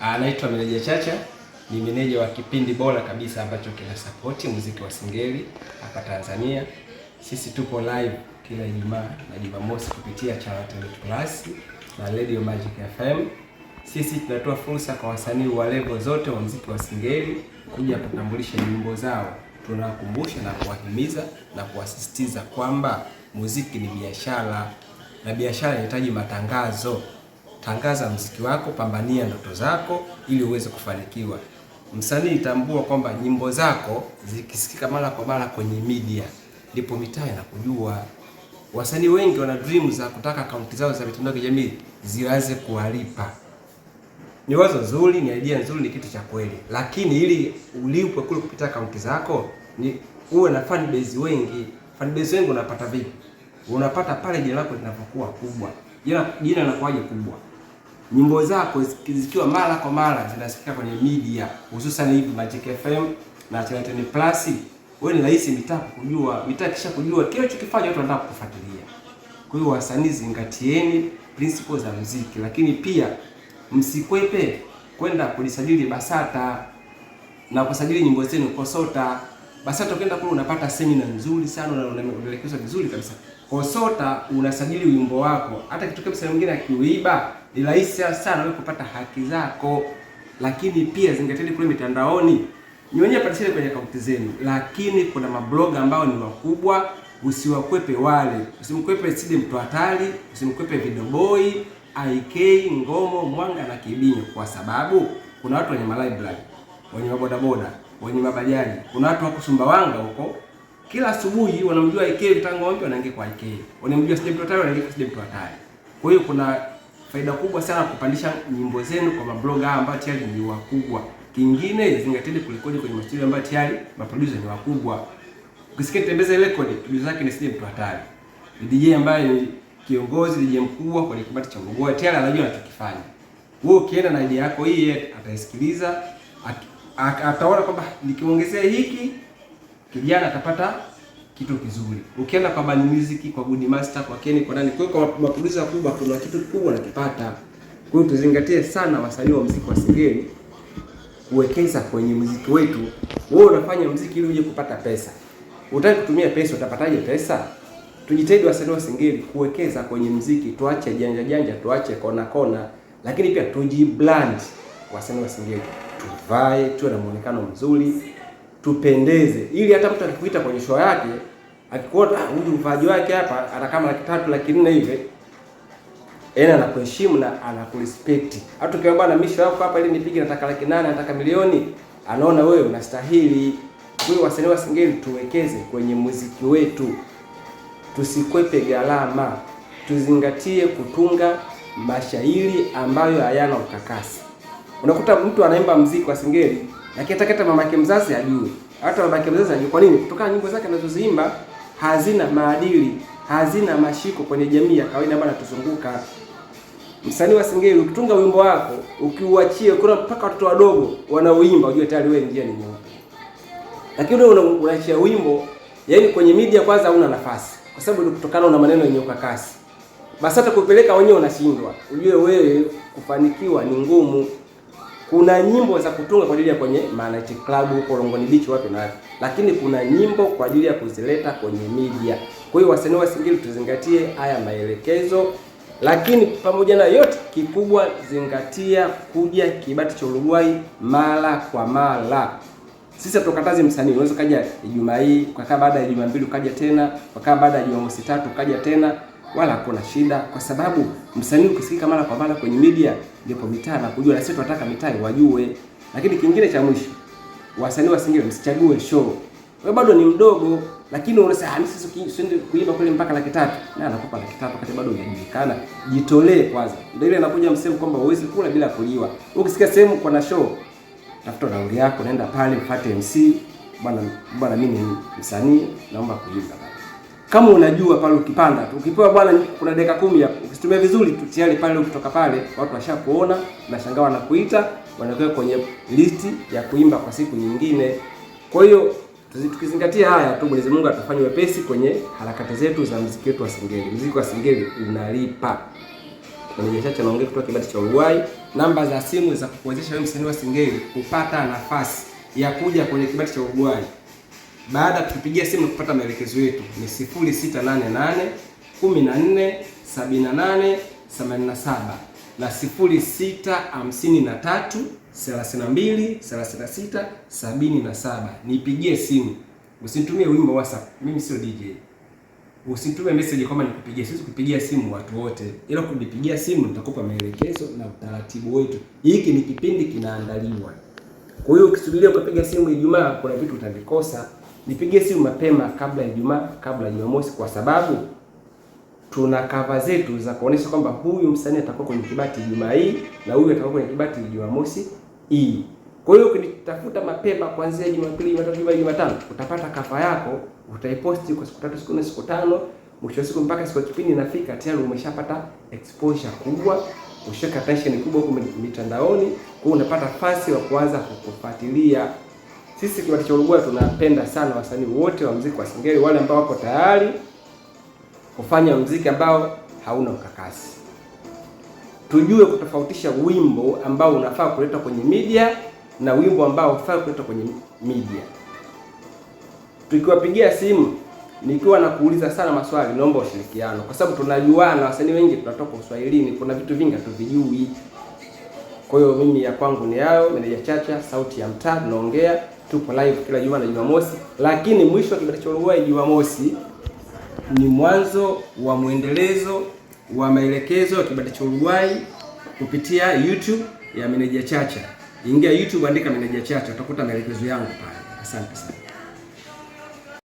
Anaitwa Meneja Chacha, ni meneja wa kipindi bora kabisa ambacho kinasapoti muziki wa Singeli hapa Tanzania. Sisi tupo live kila Ijumaa na Jumamosi kupitia Channel Plus na Radio Magic FM. Sisi tunatoa fursa kwa wasanii wa level zote wa muziki wa Singeli kuja kutambulisha nyimbo zao. Tunawakumbusha na kuwahimiza na kuwasisitiza kwamba muziki ni biashara na biashara inahitaji matangazo. Tangaza muziki wako, pambania ndoto zako ili uweze kufanikiwa. Msanii, tambua kwamba nyimbo zako zikisikika mara kwa mara kwenye media, ndipo mitaa inakujua. Wasanii wengi wana dream za kutaka akaunti zao za mitandao ya kijamii zianze kuwalipa. Ni wazo zuri, ni idea nzuri, ni kitu cha kweli, lakini ili ulipwe kule kupitia akaunti zako ni uwe na fan base wengi. Fan base wengi unapata vipi? Unapata pale jina lako linapokuwa kubwa. Jina linakuwaje kubwa? Nyimbo zako zikiwa mara kwa mara zinasikika kwenye media, hususan hivi Magic FM na Channel 10 Plus, wewe ni rahisi mitaa kujua. Mitaa kisha kujua kile unachokifanya, watu wanataka kukufuatilia. Kwa hiyo wasanii, zingatieni principles za muziki, lakini pia msikwepe kwenda kulisajili BASATA na kusajili nyimbo zenu KOSOTA. BASATA ukienda kule unapata semina nzuri sana na unaelekezwa vizuri kabisa. KOSOTA unasajili wimbo wako, hata kitokea msanii mwingine akiuiba ni rahisi sana wewe kupata haki zako. Lakini pia zingatieni kule mitandaoni, ni wenyewe patisheni kwenye akaunti zenu, lakini kuna mabloga ambao ni wakubwa, usiwakwepe wale, usimkwepe Sidi Mtu Hatari, usimkwepe Vidoboi, IK, Ngomo, Mwanga na Kibinyo, kwa sababu kuna watu wenye malibrary, wenye mabodaboda, wenye mabajaji, kuna watu wako Sumbawanga huko kila asubuhi wanamjua IK tangu wanaingia kwa IK, wanamjua Sidi Mtu Hatari, wanaingia kwa Sidi Mtu Hatari. Kwa hiyo kuna faida kubwa sana kupandisha nyimbo zenu kwa mabloga ambao tayari ni wakubwa. Kingine, zingatieni kurekodi kwenye mastudio ambayo tayari maproducer ni wakubwa. Ukisikia Tembeze record, producer yake ni Sidi Mtu Hatari. Ni DJ ambaye ni kiongozi, DJ mkubwa kwenye kibati cha Mgogoa, tayari anajua anachokifanya. Wewe ukienda na idea yako hii, yeye ataisikiliza, ataona kwamba nikiongezea hiki kijana atapata kitu kizuri. Ukienda kwa Bani Music, kwa Good Master, kwa Kenny, kwa nani, kwa hiyo kwa maproducer wakubwa kuna kitu kikubwa nakipata. Kwa hiyo tuzingatie sana wasanii wa muziki wa Singeli kuwekeza kwenye muziki wetu. Wewe unafanya muziki ili uje kupata pesa. Utaki kutumia pesa, utapataje pesa? Tujitahidi wasanii wa Singeli kuwekeza kwenye muziki, tuache janja janja, tuache kona kona, lakini pia tujibrand. Wasanii wa Singeli tuvae, tuwe na muonekano mzuri, tupendeze, ili hata mtu akikuita kwenye show yake akikuona, ah, huyu mvaji wake hapa ana kama 300,000 400,000 hivi, yaani anakuheshimu na anakurespect. Hata ukiwa bwana, mimi show yako hapa ili nipige nataka 800,000, nataka milioni, anaona wewe unastahili. Kwa hiyo wasanii wa Singeli tuwekeze kwenye muziki wetu, tusikwepe gharama, tuzingatie kutunga mashairi ambayo hayana ukakasi. Unakuta mtu anaimba muziki wa Singeli lakini hata mamake mzazi ajue, hata babake mzazi ajue. Kwa nini? Kutokana na nyimbo zake anazoziimba hazina maadili, hazina mashiko kwenye jamii ya kawaida ambayo inatuzunguka. Msanii wa Singeli ukitunga wimbo wako ukiuachie, kuna mpaka watoto wadogo wanaoimba, ujue tayari wewe njia ni nyeupe. Lakini wewe unaachia wimbo, yaani kwenye media kwanza huna nafasi, kwa sababu ni kutokana na maneno yenye ukakasi. Basi hata kupeleka wenyewe unashindwa, ujue wewe kufanikiwa ni ngumu. Kuna nyimbo za kutunga kwa ajili ya kwenye night club huko Longoni Beach wapi na wapi, lakini kuna nyimbo kwa ajili ya kuzileta kwenye media. Kwa hiyo wasanii wa Singeli tuzingatie haya maelekezo, lakini pamoja na yote, kikubwa zingatia kuja kibati cha Uruguay mara kwa mara. Sisi hatukatazi msanii, unaweza kaja Ijumaa hii, ukakaa baada ya Ijumaa mbili ukaja tena, ukakaa baada ya Jumamosi tatu ukaja tena, wala hakuna shida, kwa sababu msanii ukisikika mara kwa mara kwenye media ndipo mitaa na kujua, na sisi tunataka mitaa wajue. Lakini kingine cha mwisho, wasanii wa Singeli msichague show. Wewe bado ni mdogo, lakini unasema mimi sisi siende kuimba kule mpaka 300,000, na anakupa 300,000 wakati bado hujajulikana. Jitolee kwanza. Ndio ile inakuja msemo kwamba huwezi kula bila kuliwa. Ukisikia sehemu kuna show, tafuta nauli yako, nenda pale mfuate MC, bwana bwana, mimi ni msanii naomba kuimba. Kama unajua pale ukipanda tu, ukipewa bwana, kuna dakika 10 hapo, ukitumia vizuri tu tayari pale ukitoka pale watu washakuona na shangaa wanakuita, wanakuweka kwenye listi ya kuimba kwa siku nyingine. Kwa hiyo tukizingatia haya tu, Mwenyezi Mungu atafanya wepesi kwenye harakati zetu za muziki wetu wa Singeli. Muziki wa Singeli unalipa. Meneja Chacha anaongea kutoka kibati cha Uruguay. Namba za simu za kukuwezesha wewe msanii wa Singeli kupata nafasi ya kuja kwenye kibati cha Uruguay baada ya kutupigia simu na kupata maelekezo yetu ni 0688 14 78 87 na 0653 32 36 77. Nipigie simu, usinitumie wimbo WhatsApp. Mimi sio DJ. Usitume message kwamba nikupigie. Siwezi kupigia simu watu wote, ila kunipigia simu nitakupa maelekezo na utaratibu wetu. Hiki ni kipindi kinaandaliwa. Kwa hiyo ukisubiria ukapiga simu Ijumaa, kuna vitu utavikosa. Nipigie simu mapema kabla ya Ijumaa, kabla ya Jumamosi, kwa sababu tuna kava zetu za kuonesha kwamba huyu msanii atakuwa kwenye kibati Ijumaa hii na huyu atakuwa kwenye kibati Jumamosi hii. Kwa hiyo ukinitafuta mapema kuanzia Jumapili, Jumatatu, Jumaa, Jumatano, utapata kava yako, utaiposti kwa siku 3, siku 4, siku 5, mwisho wa siku mpaka siku ya kipindi inafika tayari umeshapata exposure kubwa, ushaweka attention kubwa huko mitandaoni, kwa hiyo unapata fasi wa kuanza kukufuatilia. Sisi Kibati cha Uruguay tunapenda sana wasanii wote wa muziki wa Singeli, wale ambao wako tayari kufanya muziki ambao hauna ukakasi. Tujue kutofautisha wimbo ambao unafaa kuletwa kwenye media na wimbo ambao hufai kuletwa kwenye media. Tukiwapigia simu nikiwa nakuuliza sana maswali, naomba ushirikiano, kwa sababu tunajuana, wasanii wengi tunatoka Uswahilini, kuna vitu vingi hatuvijui. Kwa hiyo mimi ya kwangu ni hayo. Meneja Chacha, sauti ya mtaa, tunaongea, tupo live kila Jumaa na Jumamosi, lakini mwisho wa Kibati cha Uruguay Jumamosi ni mwanzo wa mwendelezo wa maelekezo ya Kibati cha Uruguay kupitia YouTube ya Meneja Chacha. Ingia YouTube, andika Meneja Chacha, utakuta maelekezo yangu pale. Asante sana.